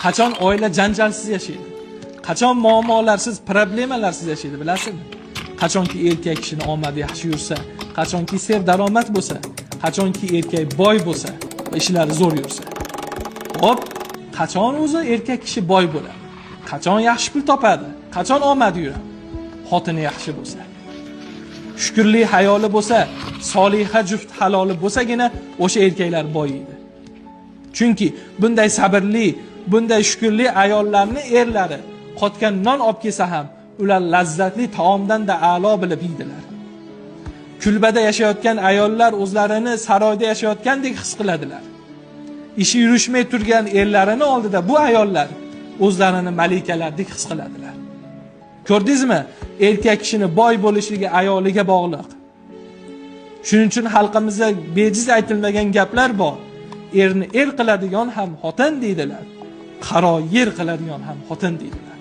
Qachon oila janjalsiz yashaydi? Qachon muammolarsiz, problemalarsiz yashaydi, bilasizmi? Qachonki erkak kishini omadi yaxshi yursa, qachonki serdaromad bo'lsa, qachonki erkak boy bo'lsa va ishlari zo'r yursa. Xo'p, qachon o'zi erkak kishi boy bo'ladi? Qachon yaxshi pul topadi? Qachon omadi yuradi? Xotini yaxshi bo'lsa. Shukrli hayoli bo'lsa, soliha juft haloli bo'lsagina o'sha erkaklar boyiydi. Chunki bunday sabrli, bunday shukrli ayollarni erlari qotgan non olib kelsa ham ular lazzatli taomdan-da a'lo bilib yeydilar. Kulbada yashayotgan ayollar o'zlarini saroyda yashayotgandek his qiladilar. Ishi yurishmay turgan erlarini oldida bu ayollar o'zlarini malikalardek his qiladilar. Ko'rdingizmi? Erkak kishini boy bo'lishligi ayoliga bog'liq. Shuning uchun xalqimizda bejiz aytilmagan gaplar bor. Erni er qiladigan ham xotin deydilar. Qaro yer qiladigan ham xotin deydilar.